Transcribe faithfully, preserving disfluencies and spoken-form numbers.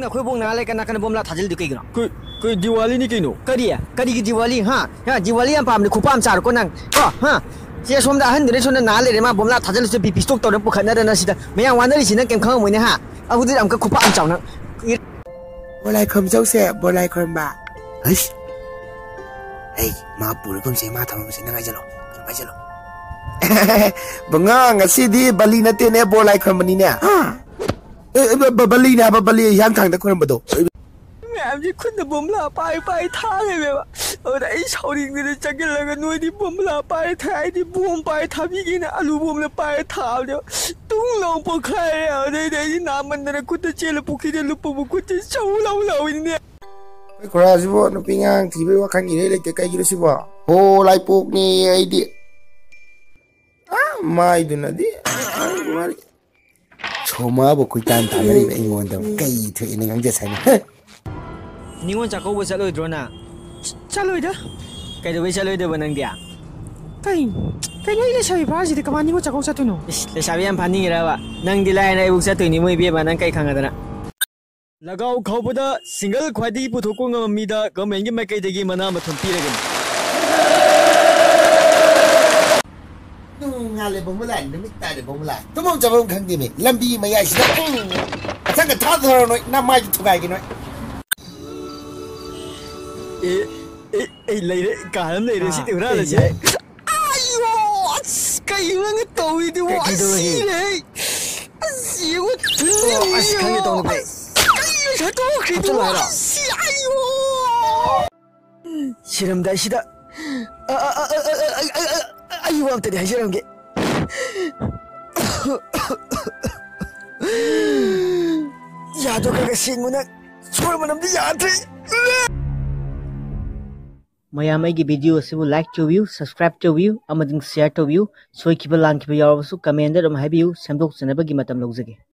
ꯑꯩꯈꯣꯏ ꯕꯣꯡ ꯅꯥ ꯂꯩ ꯀꯅꯥ ꯀꯅꯥ ꯕꯣꯝꯂꯥ ꯊꯥꯖꯤꯜꯂꯤꯗꯣ ꯀꯩꯒꯤꯅꯣ? ꯑꯩꯈꯣꯏ ꯑꯩꯈꯣꯏ ꯗꯤꯋꯥꯂꯤꯅꯤ ꯀꯩꯅꯣ꯫ ꯀꯔꯤ? ꯀꯔꯤꯒꯤ ꯗꯤꯋꯥꯂꯤ? ꯍꯥ? ꯍꯥ, ꯗꯤꯋꯥꯂꯤ ꯌꯥꯝ ꯄꯥꯝꯕꯅꯤ, ꯈꯨꯄꯥꯝ ꯆꯥꯔꯣꯀꯣ ꯅꯪ ꯀꯣ꯫ ꯍꯥ? ꯁꯤ ꯑꯁꯣꯝꯗ ꯑꯍꯟꯗꯨꯅ ꯁꯣꯝꯗ ꯅꯥ ꯂꯩꯔꯦ, ꯃꯥ ꯕꯣꯝꯂꯥ ꯊꯥꯖꯤꯜꯂꯨꯁꯦ ꯕꯤ ꯄꯤ ꯏꯁꯇꯣꯛ ꯇꯧꯔ ꯄꯨꯈꯠꯅꯗꯅ ꯁꯤꯗ ꯃꯌꯥꯝ ꯋꯥꯅꯔꯤꯁꯤ ꯅꯪ ꯀꯩꯝ ꯈꯪꯉꯝꯃꯣꯏꯅꯦ꯫ ꯍꯥ? ꯑꯗꯨꯗꯤ ꯑꯃꯨꯛꯀ ꯈꯨꯄꯥꯛ ꯑꯃ ꯆꯥꯎ ꯅꯪ꯫ ꯕꯣꯔ ꯂꯥꯏ ꯈꯨꯔꯨꯝ ꯆꯧꯁꯦ, ꯕꯣꯔ ꯂꯥꯏ ꯈꯨꯔꯨꯝꯕ꯫ ꯑꯩꯁ, ꯑꯩ ꯃꯥ ꯄꯨꯔꯒꯨꯝꯁꯦ, ꯃꯥ ꯊꯝꯃꯝꯁꯦ, ꯅꯪ ꯍꯥꯏꯖꯜꯂꯣ, ꯅꯪ ꯍꯥꯏꯖꯜꯂꯣ꯫ ꯕꯉꯥ, ꯉꯁꯤꯗꯤ ꯕꯂꯤ ꯅꯠꯇꯦꯅꯦ, ꯕꯣꯔ ꯂꯥꯏ ꯈꯨꯔꯨꯝꯕꯅꯤꯅꯦ꯫ ꯍꯥ? ꯑꯦ, ꯑꯦ, ꯕ-, ꯕ-, ꯕꯂꯤꯅꯦ ꯍꯥꯏꯕ, ꯕꯂꯤ ꯍꯤꯌꯥꯡꯊꯥꯡꯗ ꯈꯨꯔꯨꯝꯕꯗꯣ꯫ ꯃꯌꯥꯝꯁꯤ ꯈꯨꯠꯅ ꯕꯣꯝꯂꯥ ꯄꯥꯏ ꯄꯥꯏ ꯊꯥ ꯂꯩꯔꯦꯕ꯫ ꯑꯗꯨꯗ ꯑꯩ ꯁꯥꯎꯅꯤꯡꯗꯅ ꯆꯪꯁꯤꯜꯂꯒ, "ꯅꯣꯏꯗꯤ ꯕꯣꯝꯂꯥ ꯄꯥꯏꯔ ꯊꯥꯏ, ꯑꯩꯗꯤ ꯕꯣꯝ ꯄꯥꯏꯔ ꯊꯥꯕꯤꯒꯦꯅ ꯑꯂꯨ ꯕꯣꯝꯂ ꯄꯥꯏꯔ ꯊꯥꯕꯅꯦꯕ꯫ ꯇꯨꯡ ꯂꯥꯎ ꯄꯣꯛꯈꯥꯏꯔꯦ꯫ ꯑꯗꯩꯗꯤ ꯑꯩꯗꯤ ꯅꯥꯃꯟꯗꯅ ꯈꯨꯠꯇ ꯆꯦꯜꯂ ꯄꯨꯈ꯭ꯔꯤꯗ ꯂꯨꯞꯄꯕꯨ ꯈꯨꯠꯁꯦ ꯆꯧ ꯂꯥꯎ ꯂꯥꯎꯏꯅꯦ꯫" ꯑꯩꯈꯣꯏ ꯈꯨꯔꯥꯁꯤꯕꯨ ꯅꯨꯄꯤ ꯑꯉꯥꯡ ꯊꯤꯕꯒꯤ ꯋꯥꯈꯜ ꯏꯔꯩ ꯂꯩꯇꯦ꯫ ꯀꯩꯒꯤꯅꯣ ꯁꯤꯕꯣ? ꯍꯣ, ꯂꯥꯏꯄꯣꯛꯅꯤ ꯑꯩꯗꯤ꯫ ꯑꯥ, ꯃꯥꯏꯗꯨꯅꯗꯤ, ꯑꯥ, ꯃꯥꯗꯤ꯫ ꯁꯣꯃꯥꯕꯨ ꯀꯣꯏꯇꯥꯟ ꯇꯥꯟꯅꯔꯤꯕ ꯑꯩꯉꯣꯟꯗ ꯀꯩ ꯊꯣꯛꯑꯦꯅ ꯉꯥꯡꯖꯁꯥꯅꯤ? ꯍ! ꯅꯤꯉꯣꯜ ꯆꯥꯛꯀꯧꯕ ꯆꯠꯂꯣꯏꯗ꯭ꯔꯣ ꯅꯪ? ꯆꯠꯂꯣꯏꯗ꯫ ꯀꯩꯗꯧꯕꯩ ꯆꯠꯂꯣꯏꯗꯕ ꯅꯪꯗꯤ? ꯀꯩ-, ꯀꯩꯅꯣ ꯑꯩ ꯂꯩꯁꯥꯕꯤ ꯐꯥꯔꯁꯤꯗꯤ ꯀꯃꯥꯏ ꯅꯤꯉꯣꯜ ꯆꯥꯛꯀꯧꯕ ꯆꯠꯇꯣꯏꯅꯣ? ꯏꯁ, ꯂꯩꯁꯥꯕꯤ ꯌꯥꯝ ꯐꯥꯅꯤꯡꯉꯤꯔꯕ? ꯅꯪꯗꯤ ꯂꯥꯏꯔꯅ ꯑꯩꯕꯨ ꯆꯠꯇꯣꯏꯅꯤ ꯃꯣꯏ ꯏꯕꯦꯝꯃ, ꯅꯪ ꯀꯩ ꯈꯪꯉꯗꯅ? ꯂꯒꯥꯎ ꯈꯥꯎꯕꯗ ꯁꯤꯡꯒꯜ ꯈ꯭ꯋꯥꯏꯗꯒꯤ ꯄꯨꯊꯣꯛꯄ ꯉꯝꯕ ꯃꯤꯗ ꯒꯚꯔꯟꯃꯦꯟꯒꯤ ꯃꯥꯏꯀꯩꯗꯒꯤ ꯃꯅꯥ ꯃꯊꯨꯝ ꯄꯤꯔꯒꯅꯤ꯫ ꯅꯣꯡꯉꯥꯜꯂꯦ ꯕꯣꯝꯕꯨꯂꯥ, ꯅꯨꯃꯤꯠ ꯇꯥꯔꯦ ꯕꯣꯝꯕꯨꯂꯥ꯫ ꯇꯨꯝꯐꯝ ꯆꯥꯐꯝ ꯈꯪꯗꯦꯃꯤ꯫ ꯂꯝꯕꯤ ꯃꯌꯥꯏꯁꯤꯗ, ꯎꯝ, ꯃꯊꯪꯒ ꯊꯥꯗꯔꯣ ꯅꯣꯏ, ꯅꯃꯥꯏꯗꯨ ꯊꯨꯒꯥꯏꯒꯦ ꯅꯣꯏ꯫ ꯑꯦ, ꯑꯦ, ꯑꯩ ꯂꯩꯔꯦ, ꯀꯥ ꯑꯃ ꯂꯩꯔꯦ, ꯑꯥ, ꯁꯤꯗꯤ ꯍꯨꯔꯥꯜꯂꯁꯦ꯫ ꯑꯦ, ꯑꯩꯌꯣ, ꯑꯁ, ꯀꯩꯅꯣ ꯅꯪꯅ ꯇꯧꯔꯤꯗꯨꯕꯣ? ꯀꯩ-, ꯀꯩꯗꯧꯔꯒꯦ? ꯁꯤꯔꯦ ꯑꯩ꯫ ꯑꯁ, ꯌꯦꯡꯉꯣ, ꯊꯨꯟ ꯑꯣ, ꯑꯁ, ꯌꯦꯡꯉꯣ꯫ ꯈꯪꯉꯦ ꯇꯧꯅꯤ, ꯚꯥꯏ꯫ ꯑꯁ, ꯑꯩ ꯉꯁꯥꯏ ꯇꯣꯛꯈ꯭ꯔꯤꯗꯨꯕꯣ? ꯍꯥꯞꯆꯜꯂꯣ ꯍꯥꯏꯔꯣ? ꯑꯁ, ꯑꯩꯌꯣ꯫ ꯁꯤꯔꯝꯗꯥꯏꯁꯤꯗ ꯑ, ꯑ, ꯑ, ꯑꯩ ꯋꯥ ꯑꯝꯇꯗꯤ ꯍꯥꯏꯖꯔꯝꯒꯦ꯫ ꯌꯥꯗꯣ ꯈꯔ ꯈꯔ ꯁꯦꯡꯉꯨ ꯅꯪ꯫ ꯁꯣꯔ ꯃꯅꯝꯗꯤ ꯌꯥꯗ꯭ꯔꯦ꯫ ꯃꯌꯥꯝ ꯑꯩꯒꯤ video ꯑꯁꯤꯕꯨ like ꯇꯧꯕꯤꯌꯨ, subscribe ꯇꯧꯕꯤꯌꯨ ꯑꯃꯗꯤ share ꯇꯧꯕꯤꯌꯨ꯫ ꯁꯣꯏꯈꯤꯕ ꯂꯥꯟꯈꯤꯕ ꯌꯥꯎꯔꯕꯁꯨ comment ꯑꯗꯨꯝ ꯍꯥꯏꯕꯤꯌꯨ, ꯁꯦꯝꯗꯣꯛꯆꯅꯕꯒꯤ ꯃꯇꯝ ꯂꯧꯖꯒꯦ꯫